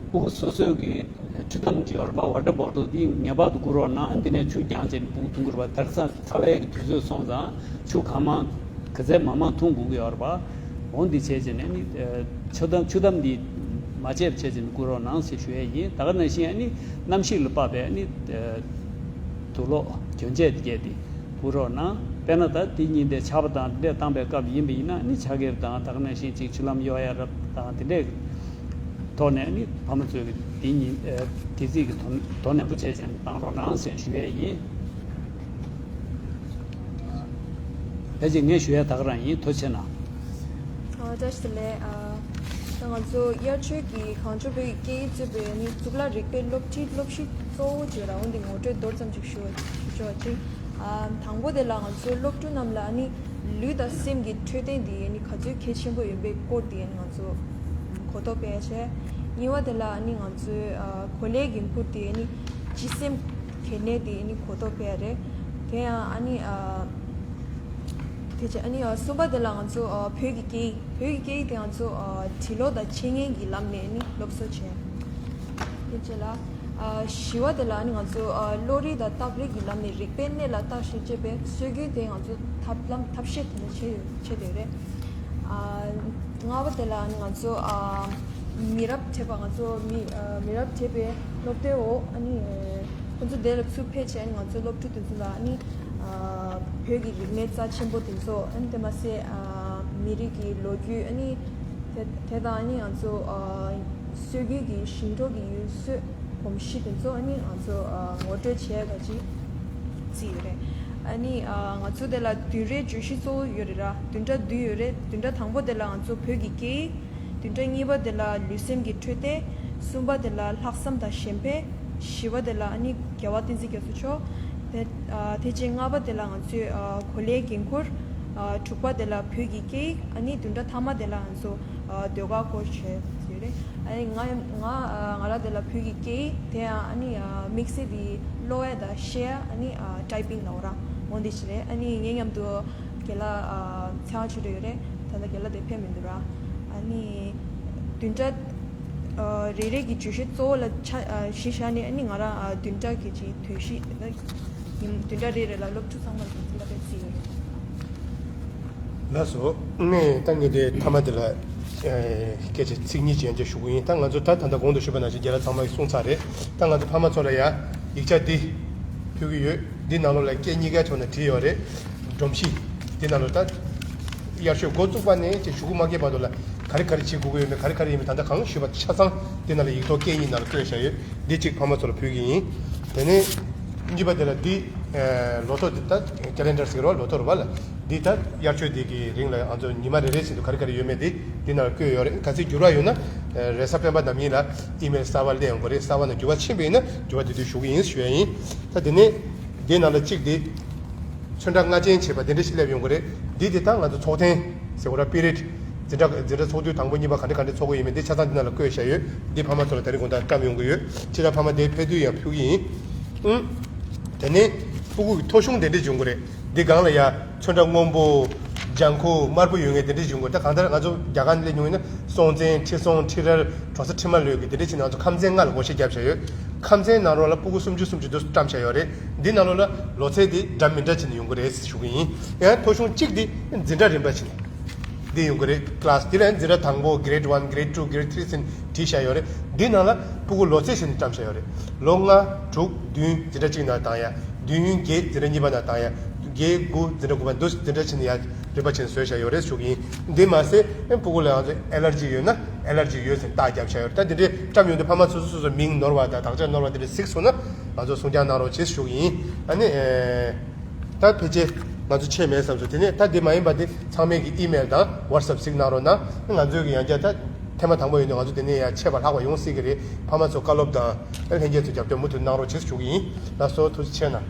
སྤུ་གུ་སོ་སོའི་གི་ཆུ་དམ་ཅིག་ཡོད་རེད་པ། ཝ་ཊར་བོ་ཊལ་འདི་ངེས་པར་དུ་བསྐུར་རོགས་གནང་། འདི་ནས་ཆུ་རྒྱང་བྱས་ནས་སྤུ་གུ་འཐུང་དགོས་རེད་པ། དེང་སང་ཚ་བའི་གི་དུས་ཚོད་སོང་ཙང་ཆུ་གང་མང་ག་ཚད་མང་མང་འཐུང་དགོས་ཀྱི་ཡོད་རེད་པ། འོ་འདི་བྱས་བྱས་ནས་ནི་ཆུ་དམ་ཆུ་དམ་འདི་མ་བརྗེད་པ་བྱས་བྱས་ནས་བསྐུར་རོགས་གནང་ཟེར་ཞུ་ཡས་ཡིན། ད་ག་ནང་བཞིན་ཨ་ནི་གནམ་གཤིས་ལ་དཔག་པའི་ཨ་ནི་དུག་ལོག་གྱོན་ཆས་འདི་གས་དེ་བསྐུར་རོགས་གནང་། དཔེར་ན་ད་དེ་ཉིན་དེ་ཆར་པ་དང་དེ་འདྲས་བཏང་པའི་སྐབས་ཡིན་པ་ཡིན་ན་ནི་ཆ་གེབ་དང་ད་ག་ནང་བཞིན་ཅིག་ཆུ་ལམ་གཡོག་ཡ་རབ་དང་དེ་འདྲས་ཐོག་ནས་ནི་ཕ་མ་ཚོས་ཀྱི་དེ་ཉིན་ཨེ་དེ་ཚིག་གི་དོ་དོ་ནན་པོ་བྱས་བྱས་ནས་བཏང་རོགས་གནང་ཟེར་ཞུ་ཡས་ཡིན། ཕལ་ཆེར་ངས་ཞུ་ཡ་ད་ག་རང་ཡིན། ཐུགས་རྗེ་གནང་། ཨ། བཀྲ་ཤིས་བདེ་ལེགས། ཨ། ད་ང་ཚོ་དབྱར་ཆོས་ཀྱི་གངས་ལྗོངས་བོད་ཀྱི་སྐད་ཡིག་གཙོས་པའི་ནི་གཙུག་ལག་རིག་པའི་སློབ་ཁྲིད་སློབ་གཞི་གཙོ་བོ་བརྗོད་ར་འོན་ཏེ་ངོ་སྤྲོད་མདོར་ཙམ་ཞིག་ཞུ་ཞུ་ཆོག་ཅིག་ཨ། དང་པོ་དེ་ལ་ང་ཚོའི་སློབ་ཕྲུག་རྣམས་ལ་ནི་ལུས་དང་སེམས་ཀྱི་འཕྲོད་བསྟེན་དེ་ནི་ག་ཚོད་གལ་ཆེན་པོ་ཡིན་པའི་སྐོར་དེ་ནི་ང་ཚོ་གོ་རྟོགས་སྤེལ་བྱས། གཉིས་པ་དེ་ལ་ནི་ང་ཚོའི་ཨ་གོ་ལའི་འགན་འཁུར་དེ་ནི་སྤྱི་སེམས་གལ་གནད་དེ་ནི་གོ་རྟོགས་སྤེལ་རེད། དེ་ཡང་ཨ་ནི་ཨ། དེ་བྱས་ཨ་ནི་ཨ་གསུམ་པ་དེ་ལ་ང་ཚོ་ཨ་བོད་ཀྱི་སྐད་ཡིག་བོད་ཀྱི་སྐད་ཡིག་དེ་ང་ཚོ་ཨ་འབྲི་ཀློག་དང་འཆད་ཉན་གྱི་ལམ་ནས་ནི་སློབ་གསོ་བྱས། དེ་བྱས་ལ་ཨ་བཞི་པ་དེ་ལ་ཨ་ནི་ང་ཚོ་ཨ་བློ་རིག་དང་སྟབས་རིག་གི་ལམ་ནས་རིག་པའི་གནས་ལ་བརྟག་ཞིབ་བྱེད་པའི་སྲོལ་རྒྱུན་དེ་ང་ཚོ་ཐབས་ལམ་ཐབས་ཤེས་དེ་འདྲ་བྱས་ཡོད་བྱས་བསྡད་རེད། ཨ་ལྔ་པ་དེ་ལ་ཨ་ནི་ང་ཚོ་ཨ་མི་རབས་བགྲེས་པ་ང་ཚོ་མི་ཨ་མི་རབས་བགྲེས་པའི་སློབ་སྟོན་འོག་ཨ་ནི་ཁོང་ཚོ་དེ་ལ་ཚུར་ཕེབས་བྱས་ཨ་ནི་ང་ཚོ་སློབ་ཕྲུག་དེ་ཚོ་ལ་ཨ་ནི་ཨ་བོད་ཀྱི་རིག་གནས་རྩ་ཆེན་པོ་དེ་ཚོ་ཨ་ནི་དེ་མ་ཟད་ཨ་མི་རིགས་ཀྱི་ལོ་རྒྱུས་ཨ་ནི་དེ་དེ་དང་ཨ་ནི་ང་ཚོ་ཨ་སྲོལ་རྒྱུན་གྱི་ཞིང་འབྲོག་གི་ཡུལ་སྲོལ་གོམས་གཤིས་དེ་ཚོ་ཨ་ནི་ང་ཚོ་ཨ་ངོ་སྤྲོད་བྱས་པ་ཅིག་བརྩིས་ཡོད་རེད། ཨ་ནི་ཨ་ང་ཚོ་དེ་ལ་བདུན་རེའི་བརྗོད་གཞི་གཙོ་བོ་ཡོད་རེད་ར། བདུན་ཕྲག་བདུན་ཡོད་རེད། བདུན་ཕྲག་དང་པོ་དེ་ལ་ང་ཚོ་བོད་ཀྱི་སྐད་ཡིག་བདུན་ཕྲག་གཉིས་པ་དེ་ལ་ལུས་སེམས་ཀྱི་འཕྲོད་བསྟེན། གསུམ་པ་དེ་ལ་ལྷག་བསམ་དང་གཞན་ཕན། བཞི་པ་དེ་ལ་ཨ་ནི་རྒྱལ་བ་བསྟན་འཛིན་རྒྱ་མཚོ་མཆོག་དེ་ཨ་དེ་རྗེས་ལྔ་པ་དེ་ལ་ང་ཚོས་ཨ་གོ་ལའི་འགན་ཁུར། ཨ་དྲུག་པ་དེ་ལ་བོད་ཀྱི་སྐད་ཡིག་ཨ་ནི་བདུན་ཕྲག་མཐའ་མ་དེ་ལ་ང་ཚོ་ཨ་ཟློས་གར་སྐོར་བྱས་ཡོད་རེད། ཨ་ནི་ང་ང་ཨ་ང་རང་དེ་ལ་བོད་ཀྱི་སྐད་ཡིག་དེ་ཡང་ཨ་ནི་ཨ་དམིགས་བསལ་དེ་ཀློག་ཡ་དང་བཤད་ཡ་ཨ་ནི་ཨ་ཊའི་པིང་ལབ་ར་འོ་འདི་ཞིག་རེད། ཨ་ནི་ངའི་མཉམ་དུ་རྒན་ལགས་ཨ་ཚེ་དབང་ཆོས་སྒྲོན་ཡོད་རེད། ད་ལྟ་རྒན་ལགས་དེ་ཕེབས་མི་འདུག་ར། ཨ་ནི་བདུན་ཕྲག་ཨ་རེ་རེ་གི་བརྗོད་གཞི་གཙོ་བོ་ལ་ཆ་ཨ་གཞི་བཞག་ནས་ཨ་ནི་ང་རང་ཨ་བདུན་ཕྲག་གི་ཅིག་དུས་བཞི་ད་ལྟ་ཉིན་བདུན་ཕྲག་རེ་རེ་ལ་སློབ་ཕྲུག་ཚང་མར་གི་ཚིག་ལ་ཕེབས་རྩིས་ཡོད་རེད། ལགས་སོ། ངས་ད་ངས་དེ་མཐའ་མ་དེ་ལ་ཨ་སྐད་ཆ་ཚིག་གཉིས་ཅན་ཅིག་ཞུ་གི་ཡིན། ད་ང་ཚོ་ད་ད་ལྟ་གོང་དུ་ཞུས་པ་ནང་བཞིན་རྒན་ལགས་ཚང་མ་གིས་གསུངས་ཚར་རེད། ད་ང་ཚོ་ཕ་མ་ཚོ་ལ་ཡ་ཡིག་ཆ་འདི་ཕུལ་གི་ཡོད། འདི་ནང་ལོགས་ལ་སྐད་གཉིས་ཀའི་ཕྱོགས་ནས་བྲིས་ཡོད་རེད། སྒྲོམ་གཞི་འདི་ནང་ལ་ད་དབྱར་ཆོས་འགོ་བཙུགས་པ་ནས་ཅིག་གཞུག་གུ་མ་སྐྱེས་བར་དུ་ལ་ག་རེ་ག་རེ་བྱེད་དགོས་ཀྱི་ཡོད་མེད་ག་རེ་ག་རེ་ཡིན་མིན་ད་ལྟ་གང་ཞུས་པ་ཆ་ཚང་འདི་ནང་ལ་ཡིག་ཐོག་སྐད་གཉིས་ནང་ལ་བཀོད་བཞག་ཡོད། འདི་གཅིག་ཕ་མ་ཚོ་ལ་ཕུལ་གྱི་ཡིན། དེ་ནས་གཉིས་པ་དེ་ལ་འདི་ལོ་ཐོ་འདི་ད་ཀེ་ལེན་ཌར་ཟེར་རོ་ལོ་ཐོ་རེད་པ་ལ། འདི་ད་དབྱར་ཆོས་འདི་གི་རིང་ལ་ང་ཚོ་ཉི་མ་རེ་རེ་བཞིན་དུ་ག་རེ་ག་རེ་ཡོད་མེད་འདི་འདི་ནང་ལ་བཀོད་ཡོད་རེད། གལ་སྲིད་འགྱུར་བ་ཡོད་ན་རེས་གཟའ་སྤེན་པ་ནམ་ཡིན་ལ་ཨི་མེལ་གསར་པ་སླེབས་ཡོང་གི་རེད། གསར་པ་ནང་འགྱུར་བ་ཕྱིན་པ་ཡིན་ན་འགྱུར་བ་དེ་དུས་ཞུ་གི་ཡིན་ཞུ་ཡ་ཡིན། ད་དེ་ནས་འདི་ནང་ལ་གཅིག་འདི། ཚོན་ཁྲ་ལྔ་ཅན་བྱས་པ་དེ་འདྲ་ཞིག་སླེབས་ཡོང་གི་རེད། འདི་དེ་ད་ང་ཚོ་ཚོགས་ཐེངས་ཟེར་བ་ར་པི་རིད། འཛིན་གྲྭ་འཛིན་གྲྭ་ཚོགས་དུས་དང་པོ་གཉིས་པ་ག་འདྲ་ག་འདྲ་ཚོགས་ཀྱི་ཡོད་མེད་འདི་ཆ་ཚང་འདི་ནང་ལ་བཀོད་བཞག་ཡོད། འདི་ཕ་མ་ཚོ་ལ་ད་རིང་དགོང་དག་བཀྲམ་ཡོང་གི་ཡོད། ཕྱི་དྲོ་ཕ་མ་དེ་ཕེབས་དུས་ཡང་ཕུལ་གྱི་ཡིན། ཨུམ། དེ་ནས་སྤུ་གུ་གི་ཐོ་གཞུང་དེ་འདྲ་བྱུང་གི་རེད། འདི་སྒང་ལ་ཡ་ཚོན་ཁྲ་སྔོན་པོ། ལྗང་ཁུ་དམར་པོ་ཡོད་ངེས་དེ་འདྲ་བྱུང་གི་རེད། ད་གང་ལྟར་ང་ཚོ་རྒྱ་གར་ནས་སླེབས་མྱོང་ཡིན་ན་སྲོང་བཙན་ཁྲི་སྲོང་ཁྲི་རལ་གྲོང་གསེབ་ཁྲི་མ་ལོད་ཀྱི་དེ་འདྲ་བྱས་ནས་ང་ཚོ་ཁམས་ཚན་ལྔ་ལ་ངོ་ཤེས་བརྒྱབ་བཞག་ཡོད། ཁམས་ཚན་ནང་ལོགས་ལ་སྤུ་གུ་སུམ་ཅུ་སུམ་ཅུ་དུ་བཀྲམ་བཞག་ཡོད་རེད། འདི་ནང་ལོགས་ལ་ལོ་ཚད་དེ་འདྲ་མི་འདྲ་བྱས་ནས་ཡོང་གི་རེད་ཞུ་གི་ཡིན། ཡང་ཐོ་གཞུང་གཅིག་འདི་འཛིན་གྲྭ་རིམ་པ་བྱས་ནས་འདི་ཡོང་གི་རེད། ཀི་ལ་སི་འདི་ལ་འཛིན་གྲྭ་དང་པོ་གི་རེད་ཝན་གི་རེད་ཊུ་གི་རེད་ཐི་རི་ཟེར་ནས་བྲིས་བཞག་ཡོད་རེད། འདི་ནང་ལ་སྤུ་གུ་ལོ་ཚད་བྱས་ནས་བཀྲམ་བཞག་ཡོད་རེད། ལོ་ལྔ་དྲུག་བདུན་འཛིན་གྲྭ་གཅིག་ནང་བཏང་ཡ། བདུན་བརྒྱད་འཛིན་གྲྭ་གཉིས་པ་ནང་བཏང་ཡ། བརྒྱད་དགུ་འཛིན་གྲྭ་དགུ་པ་འདུ་འཛིན་གྲྭ་བྱས་ནས་ཡ་རིམ་པ་བྱས་ནས་བཟོས་བཞག་ཡོད་རེད་ཞུ་གི་ཡིན། འདི་མ་ཟད་ཨེ་སྤུ་གུ་ལ་ང་ཚོ་ཨེ་ལར་ཇི་ཡོད་ན་ཨེ་ལར་ཇི་ཡོད་ཟེར་རྟགས་བརྒྱབ་བཞག་ཡོད་རེད། ད་འདི་འདྲའི་བཀྲམ་ཡོང་དུས་ཕ་མ་སོ་སོ་སོ་སོ་མིང་ནོར་བ་དང་དག་ཆ་ནོར་བ་འདི་འདྲ་གཟིགས་སོང་ན་ང་ཚོ་གསུང་རྐྱང་གནང་རོགས་བྱེད་ཞུ་གི་ཡིན། ཨ་ནི་ཨེ། ད་ཕལ་ཆེར་ང་ཚོ་ཆད་མེད་བསམ་སོང་། དེ་ནས་ད་འདི་མ་ཡིན་པ་དེ་ཚང་མས་ཀྱི་ཨི་མེལ་དང་ཝ་ཊི་སབ་གཟིགས་གནང་རོགས་གནང་། ང་ཚོས་ཀྱི་ཡང་བསྐྱར་ད་ཐེངས་མ་དང་པོ་ཡིན་དུས་ང་ཚོ་དེ་ནས་ཡང་ཆད་པ་ལྷག་པ་ཡོང་སྲིད་ཀྱི་རེད། ཕ་མ་ཚོ་བཀའ་སློབ་དང་ལྷན་རྒྱས་ཚོ་རྒྱབ་སྐྱོར་མུ་མཐུད་གནང་རོགས་བྱེད་ཞུ་གི་ཡིན། ལགས་སོ། ཐུགས་རྗེ་ཆེ་གནང་།